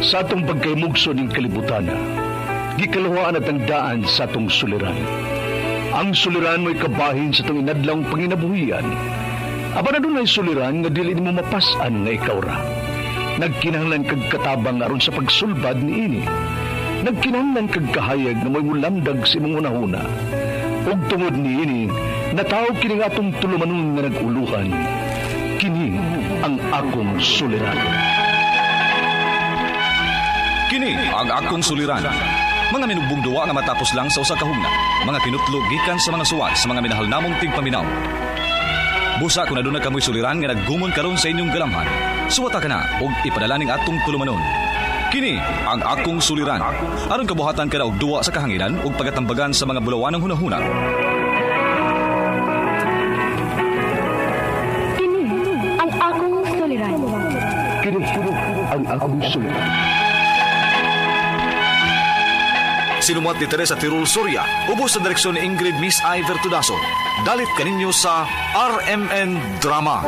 Sa atong pagkaymugso ning kalibutan, gikaluhaan at ang daan sa atong suliran. Ang suliran mo'y kabahin sa atong inadlawng panginabuhian. Apan adunay suliran nga dili nimo mapas-an nga ikaw ra. Nagkinahanglan kag katabang aron sa pagsulbad niini. Nagkinahanglan kag kahayag nga mo'y mulamdag sa imong hunahuna. Ug tungod niini, natawag kini nga atong tulumanon nga nag-uluhan. Kini ang akong suliran. Kini ang akong suliran. Mga minugbong duwa nga matapos lang sa usa ka hugna. Mga kinutlo gikan sa mga suwat sa mga minahal namong tigpaminaw. Busa kung aduna kamoy suliran nga naggumon karon sa inyong galamhan. Suwata ka na og ipadala ning atong tulumanon. Kini ang akong suliran. Aron kabuhatan ka na og duwa sa kahanginan ug pagatambagan sa mga bulawanang hunahuna. Kini ang akong suliran. Kini ang akong suliran. Sinumuat ni Teresa Tirul Soria, ubos sa direksyon ni Ingrid Miss I. Vertudaso. Dalit kaninyo sa RMN Drama.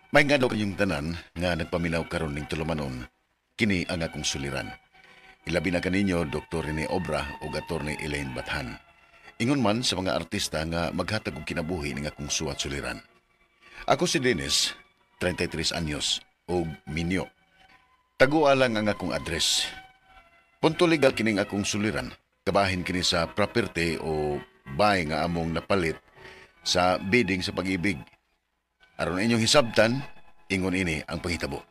May nga daw kanyong tanan nga nagpaminaw karon ning tulumanon, kini ang akong suliran. Ilabi na kaninyo Dr. Rene Obra o Atty. Elaine Bathan. Ingon man sa mga artista nga maghatag og kinabuhi ning akong suwat suliran. Ako si Dennis, 33 anyos, og minyo. Tagua lang ang akong address. Punto legal kining akong suliran. Kabahin kini sa property o bahay nga among napalit sa bidding sa pag-ibig. Aron inyong hisabtan, ingon ini ang panghitabo.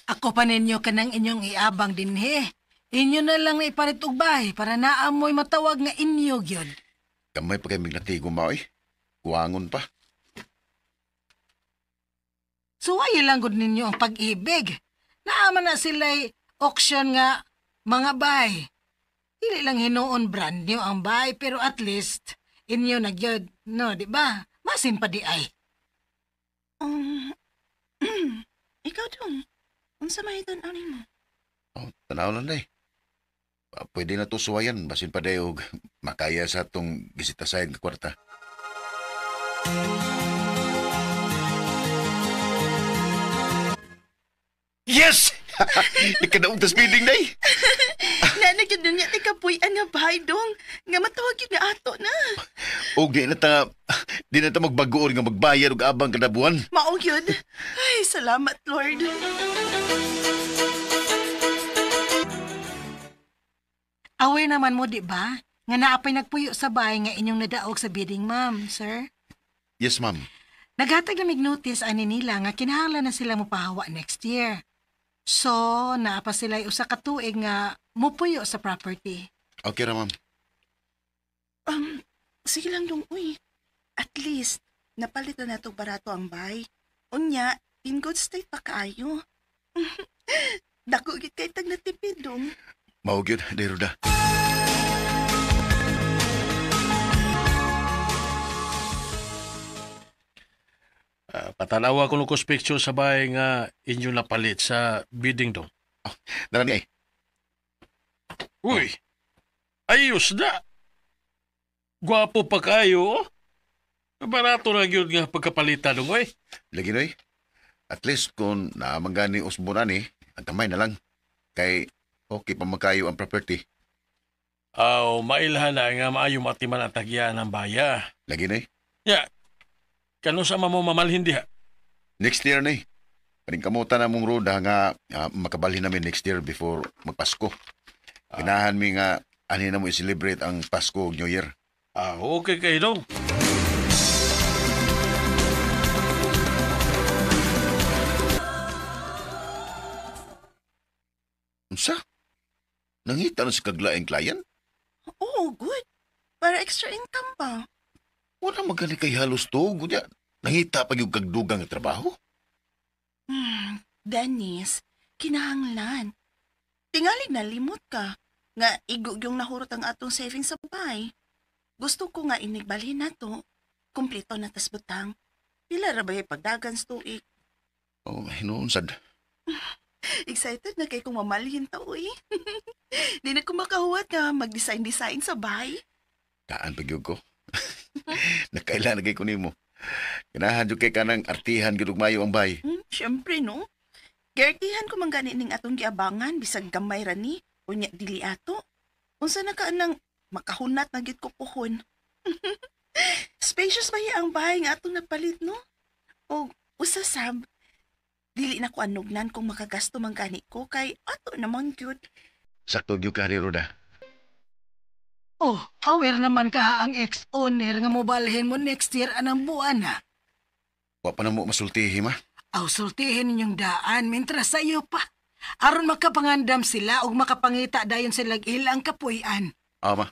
Ako pa ninyo kanang inyong iabang dinhi. Inyo na lang na ipalit og bahay para naamoy matawag nga inyo gyud. Gamay pa kay mignatigo maoy. Kuwangon pa. Suwayi lang gud ninyo ang pag-ibig. Naama na sila'y auction nga mga bahay. Dili lang hinuon brand new ang bahay pero at least inyo na gyud, no, di ba? Masin pa di ay. Ikaw dong. Unsa may tan-aw nimo? Oh, tanaw lang day. Pwede na to suwayan basin pa day og makaya sa atong gisitasayan nga kwarta. Yes! Nagkadaog tas bidding day. Nana gyud niya ti kapuy-an nga bahay dong nga matawag gyud nga ato na. Og di na ta magbagoon nga magbayad og abang kada buwan. Mao gyud. Ay, salamat Lord. Aware naman mo, di ba? Nga naapay nagpuyo sa bahay nga inyong nadaog sa bidding, ma'am, sir. Yes, ma'am. Naghatag na mig notice ani nila nga kinahanglan na sila mopahawa next year. So, naa pa sila usa ka tuig nga mopuyo sa property. Okay ra, ma'am. Sige lang dong, uy. At least, napalit na nato barato ang bahay. Unya, in good state pa kaayo. Dako gid kay tag natipid dong. Mao gyud, Deruda. Patanawa ko nung picture sa bahay nga inyo napalit sa bidding dong. Oh, narani ay. Uy, ayos na. Gwapo pa kayo. Oh. Barato na gyud nga pagkapalitan dong, oy. Lagi noy. At least kung naamang gani usbon ani, ang kamay na lang. Kay okay pa makayo ang property. Aw, mailhan na nga maayo matiman ang tagyan ng baya. Lagi noy. Ya, kano sa mamo mamalhin diha? Next year ni. Paningkamutan na mong roda nga makabalhin namin next year before magpasko. Ganahan mi nga ani na mo i-celebrate ang Pasko ug New Year. Okay kayo dong. Unsa? Nangita na sa kaglaing client? Oo, good. Para extra income pa. Wala magani kay halos tuog. Unya, nangita pa yung kagdugang nga trabaho? Dennis, kinahanglan. Tingali na limot ka. Nga igog yung nahurot ang atong savings sa bahay. Gusto ko nga inigbalhin na to. Kumplito na tas butang. Pila ra ba yung pagdagan sa tuig? Oh, hinuon sad. Excited na kay kung mamalhin ta, uy. Di na ko makahuwat nga mag-design-design sa bahay. Taan pa gyud ko. Nakaila na kay ko nimo. Ganahan jud kay kanang artihan gyud og mayo ang bahay. Siyempre, no? Gertihan ko man gani ning atong giabangan bisag gamay ra ni unya dili ato. Unsa na ka anang makahunat na gyud ko puhon. Spacious ba ang bahay nga atong napalit, no? O usa sab dili na ko anugnan kung makagasto man gani ko kay ato naman gyud. Sakto gyud ka ni Roda. Oh, aware naman ka ang ex-owner nga mobalhin mo next year anang buwan ha. Wa pa na mo masultihi ma. Aw, sultihin ninyong daan mentras sa iyo pa. Aron makapangandam sila ug makapangita dayon sila ilang kapuy-an. Ama.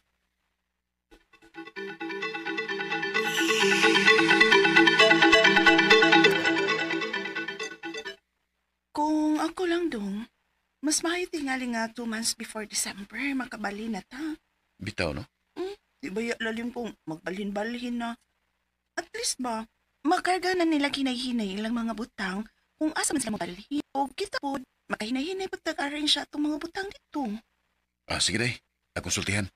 Kung ako lang dong, mas maayo tingali nga 2 months before December makabali na ta. Bitaw no. Di ba ya lalim kung magbalhin-balhin na? At least ba, makarga na nila kinay-hinay ilang mga butang kung asa man sila mabalhin. O kita po, makahinay-hinay po tag-arrange siya itong mga butang dito. Ah, sige day. Akong sultihan.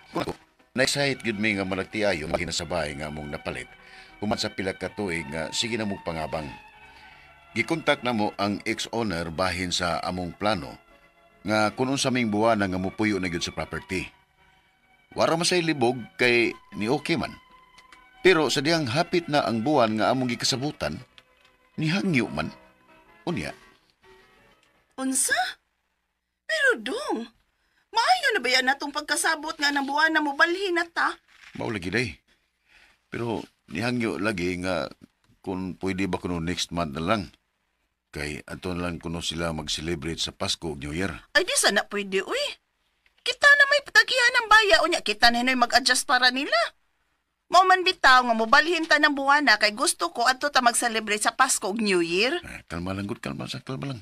Kung ako, na-excite gyud mi nga malagtiayo nga hinasabay nga among napalit. Human sa pila ka tuig nga sige na mo pangabang. Gikontak na mo ang ex-owner bahin sa among plano nga kun unsa ming buwana nga mupuyo na gyud sa property. Wara man say libog kay ni okay man. Pero sa diyang hapit na ang buwan nga among gikasabutan, nihangyo man. Unya, Unsa? Pero dong, maayo na ba yan natong pagkasabot nga ng buwan na mobalhin na ta? mao lagi day. Pero nihangyo lagi nga kung pwede ba kuno next month na lang. Kay ato na lang kuno sila mag-celebrate sa Pasko ug New Year. Ay di sana pwede, uy. Kita na may patagihan ng baya, unya kita na hinoy mag-adjust para nila. Mao man bitaw nga mobalhin ta ng buwana kay gusto ko adto ta mag-celebrate sa Pasko ug New Year. Ah, kalma lang gud, kalma sa kalma lang.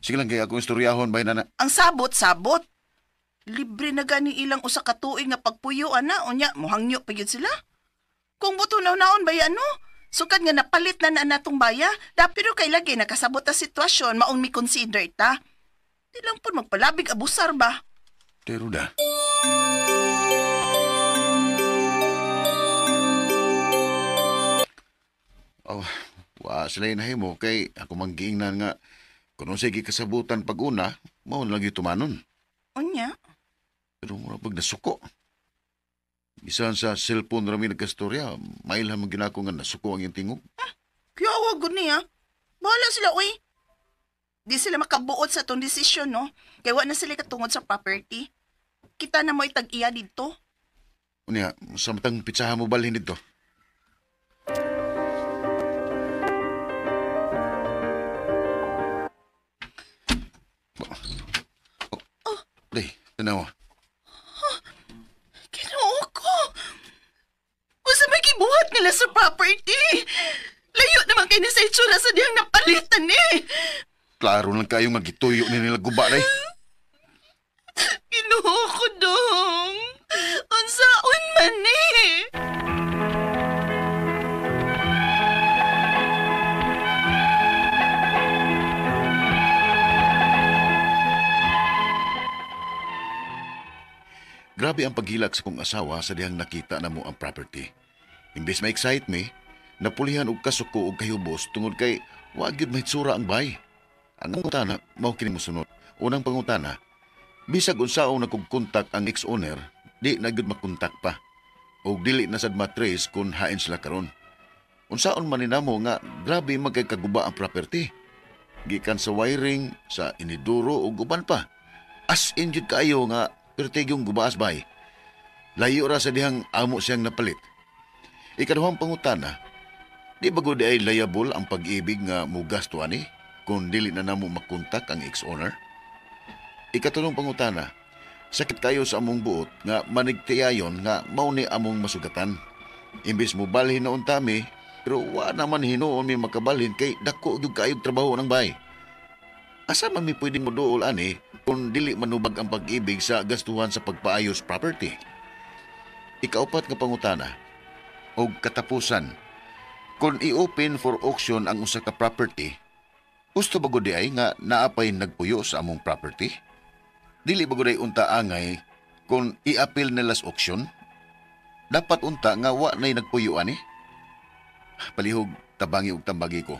Sige lang kay akong istoryahon bay nana. Ang sabot, sabot. Libre na gani ilang usa ka tuig nga pagpuyo ana, unya mohangyo pa gyud sila. Kung buto naon baya no, sukad nga napalit na na natong baya, da pero kay lagi nakasabot ta sitwasyon maong mi consider ta. Di lang pud magpalabig abusar ba. Pero da. Oh, wa sila nahimo kay ako mang giingnan nga kung unsay gikasabutan pag una, mao na lang gyud tumanon. Unya, Pero mura pag nasuko. Bisan sa cellphone rami nagkastorya, mailhan man ginako nga nasuko ang iyong tingog. Kuya gud niya. Bahala sila, uy. Di sila makabuot sa itong desisyon, no? Kaya wa na sila katungod sa property. Kita na mo'y tag-iya dito. Unya, sa matang pitsaha mo balhin dito. Oh. Day, tanawa. Ginoo ko! Kung sa may gibuhat nila sa property! Layo naman kayo na sa itsura sa diyang napalitan eh! Klaro lang kayo nga gituyo ni nila guba, day. Ginoo ko dong! Unsaon man eh! Grabe ang paghilak sa kong asawa sa dihang nakita na mo ang property. Imbes ma-excite me, napulihan og kasuko og kahubos tungod kay wa gyud mahitsura ang bay. Ang pangutana, mao kini mosunod. Unang pangutana, bisag unsaon nagkog-kontak ang ex-owner, di na gyud makontak pa. Og dili na sad matrace kung hain sila karon. Unsaon man ni namo nga grabe man kay kaguba ang property. Gikan sa wiring, sa inidoro ug uban pa. As in jud kaayo nga pertigyong gubaas bay. Layo ra sa dihang amo siyang napalit. Ikaduhang pangutana, di ba gud ay liable ang pag-ibig nga mugasto ani kung dili na namo makontak ang ex-owner? Ikatulong pangutana, sakit kayo sa among buot nga manigtiyayon nga mao ni among masugatan. Imbis mo balhin na untami, pero wa naman hinuon mi makabalhin kay dako gyud kaayog trabaho ng bay. Asa man mi pwede mo duol ani kung dili manubag ang Pag-ibig sa gastuhan sa pagpaayos property? Ikaupat nga pangutana og katapusan, kung i-open for auction ang usa ka property, gusto ba gud ay nga naa pay nagpuyo sa among property? Dili ba gud ay unta angay kung i-appeal nila sa auction? Dapat unta nga wa nay nagpuyo ani? Palihog tabangi og tambagi ko.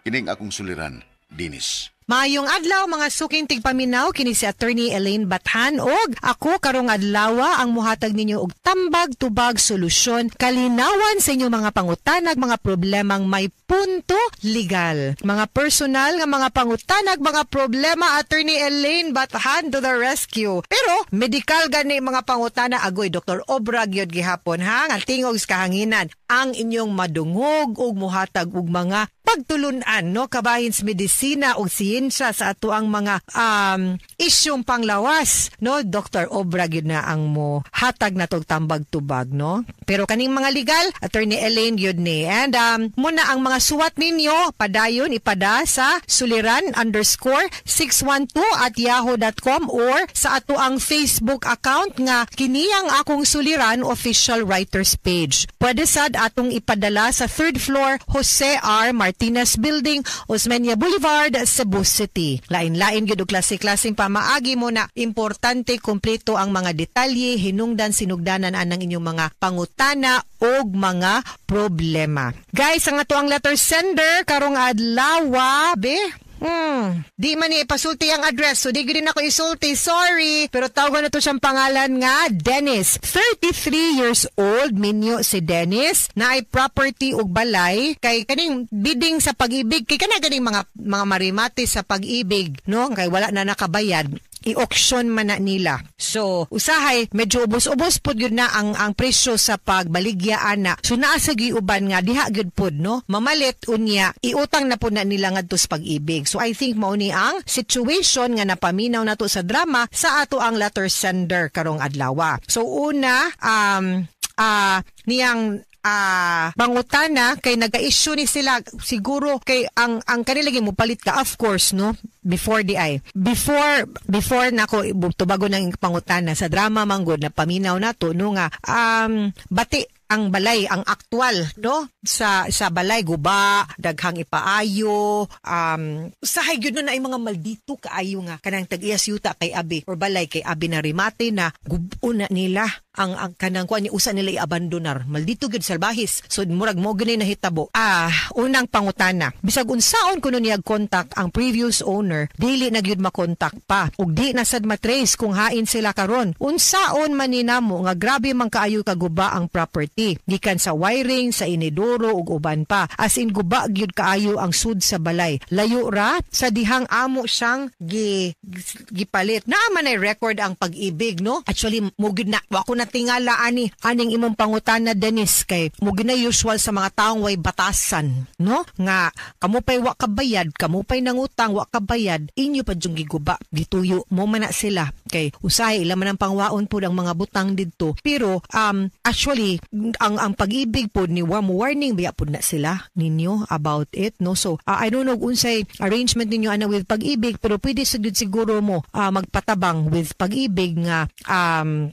Kining akong suliran, Dinis. Maayong adlaw, mga suking tigpaminaw. Kini si Attorney Elaine Bathan og ako karong adlaw ang muhatag ninyo og tambag, tubag, solusyon, kalinawan sa inyong mga pangutanag, mga problemang may punto legal. Mga personal nga mga pangutanag, mga problema, Attorney Elaine Bathan to the rescue. Pero medical gani mga pangutana, agoy, Dr. Obra gyud gihapon ha, nga tingog sa kahanginan ang inyong madungog ug muhatag og mga pagtulunan, no, kabahin sa medisina ug siyensya sa ato ang mga isyong panglawas, no? Dr. Obra gyud na ang mo hatag na tog tambag tubag, no? Pero kaning mga legal, Attorney Elaine gyud ni. And muna ang mga suwat ninyo padayon ipada sa suliran_612@yahoo.com or sa ato ang Facebook account nga kini ang Akong Suliran Official Writers Page. Pwede sad atong ipadala sa third floor, Jose R. Martinez Building, Osmeña Boulevard, Cebu City. Lain-lain gyud og klase-klaseng pamaagi mo na. Importante kumpleto ang mga detalye, hinungdan, sinugdanan anang inyong mga pangutana og mga problema. Guys, ang ato ang letter sender karong adlaw, be. Di man ni ipasulti ang address, so di gyud ako isulti. Sorry. Pero tawagan na to siyang pangalan nga Dennis. 33 years old, minyo si Dennis, na ay property ug balay kay kaning bidding sa Pag-ibig, kay kana ganing mga marimate sa Pag-ibig, no? Kay wala na nakabayad, i-auction man na nila. So, usahay, medyo ubos-ubos pod yun na ang presyo sa pagbaligya ana. So, naa sa uban nga diha gyud pod, no? Mamalit unya, iutang na pod na nila ngadto sa Pag-ibig. So, I think mao ni ang situation nga napaminaw nato sa drama sa ato ang letter sender karong adlaw. So, una, niyang pangutana kay nag-issue ni sila siguro kay ang kanila mo palit ka, of course, no? Before di ay before before nako tubago ng pangutana, sa drama manggod na paminaw nato, no, nga bati ang balay, ang aktual, no, sa balay guba, daghang ipaayo, usahay gyud, no, na ay mga maldito kaayo nga kanang tag-iyas yuta kay abi or balay kay abi na rimate na gubo na nila ang kanang kuan ni usa nila iabandonar, maldito gyud, salbahis. So murag mo gani nahitabo. Unang pangutana, bisag unsaon kuno niya contact ang previous owner, dili na gyud makontak pa ug di na sad matrace kung hain sila karon. Unsaon man ni namo nga grabe man kaayo kaguba ang property gikan sa wiring sa inidoro ug uban pa? As in guba gyud kaayo ang sud sa balay, layo ra sa dihang amo siyang gipalit. Naa man ay record ang Pag-ibig, no? Actually, mo gyud na wa ko natingala ani aning imong pangutana, Dennis, kay mo gyud na usual sa mga taong way batasan, no, nga kamo pay wa kabayad, kamo pay nangutang wa kabayad, inyo pa jung giguba, gituyo mo man na sila kay usahay ila man ang pangwaon pud ang mga butang didto. Pero actually ang Pag-ibig pod ni wa mo warning biya pud na sila ninyo about it, no? So I don't know unsay arrangement ninyo ana with Pag-ibig, pero pwede sa gyud siguro mo magpatabang with Pag-ibig nga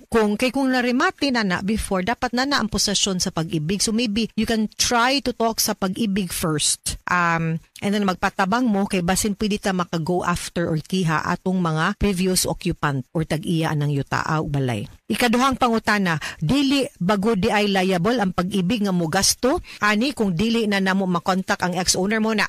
kung kay kung naremate na na before, dapat na na ang posesyon sa Pag-ibig. So maybe you can try to talk sa Pag-ibig first and then magpatabang mo kay basin pwede ta maka-go after or kiha atong mga previous occupant or tag-iya ng yuta o balay. Ikaduhang pangutana, dili bago di ay liable ang Pag-ibig nga mogasto ani kung dili na namo makontak ang ex-owner mo na?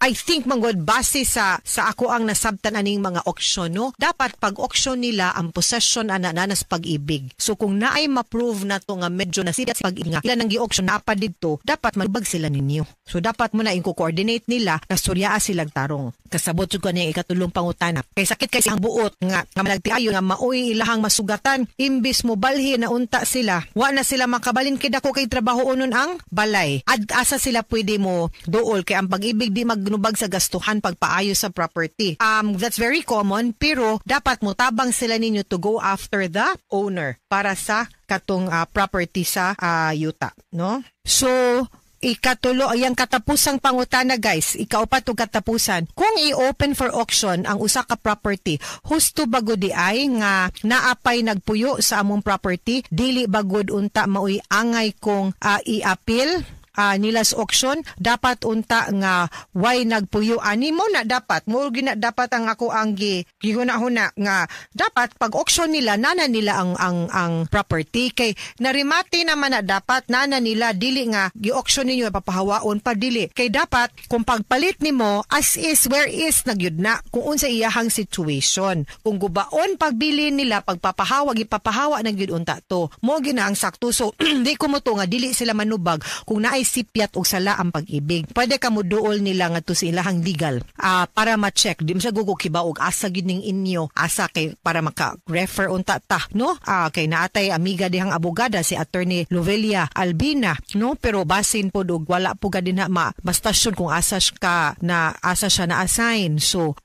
I think manggod base sa ako ang nasabtan aning mga auction, no, dapat pag auction nila ang possession ana na nas Pag-ibig. So kung naay ma-prove na to nga medyo nasira sa Pag-ibig nga ila nang gi-auction na pa didto, dapat manubag sila ninyo. So dapat mo na i-coordinate nila na suryaa silang tarong. Kasabot jud ko niya ikatulong pangutana. Kay sakit kay ang buot nga malagtiayo nga maoy ilahang masugatan, imbis mo balhi na unta sila, wa na sila makabalin kay dako kay trabaho unon ang balay. Ad asa sila pwede mo duol kay ang Pag-ibig di magnubag sa gastuhan pagpaayo sa property? That's very common, pero dapat mo tabang sila ninyo to go after the owner para sa katong property sa yuta, no? So Ikatulo, ayang katapusang pangutana, guys. Ikaupat ug katapusan. Kung i-open for auction ang usa ka property, husto ba gud diay nga naapay nagpuyo sa among property, dili ba gud unta maoy angay kong i-appeal nila sa auction? Dapat unta nga way nagpuyo ani mo na dapat mo gina dapat ang ako ang gi gihuna-huna nga dapat pag auction nila, nana nila ang property kay narimate naman na dapat nana nila, dili nga gi-auction ninyo papahawaon pa. Dili kay dapat kung pagpalit nimo, as is where is na gyud na kung unsa iyahang situation. Kung gubaon pagbili nila, pagpapahawag, ipapahawa na gyud unta to mo gina ang sakto. So di ko mo to nga dili sila manubag kung naay sipyat og sala ang Pag-ibig. Pwede ka mo duol nila ngadto sa ilahang legal para ma-check. Di mo siya gugo kibaw og asa gyud ning inyo, asa kay para maka-refer unta ta, no? Kay naatay amiga dihang abogada, si Attorney Lovelia Albina, no? Pero basin po og wala po ka dinha ma bastasyon kung asa ka na asa siya na assign. So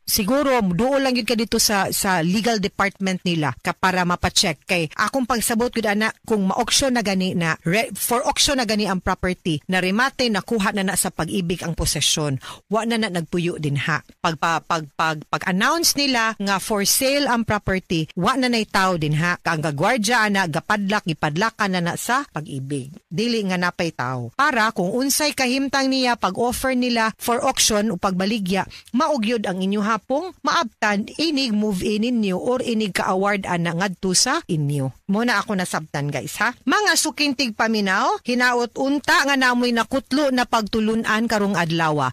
siguro duol lang yun ka dito sa legal department nila ka para mapacheck kay akong pagsabot gud ana, kung ma-auction na gani na for auction na gani ang property, na remate, nakuha na na sa Pag-ibig ang posesyon, wa na na nagpuyo din ha. Pag pag pag pag, pag-announce nila nga for sale ang property, wa na nay tao din ha. Ang gagwardya ana gapadlak, gipadlakan na na sa Pag-ibig, dili nga napay tao para kung unsay kahimtang niya pag offer nila for auction o pagbaligya, maugyod ang inyo hapong maabtan inig move in ninyo or inig ka-award ana ngadto sa inyo. Mo na ako nasabtan, guys, ha. Mga suking tigpaminaw, hinaot unta nga namoy nakutlo na pagtulunan karong adlaw.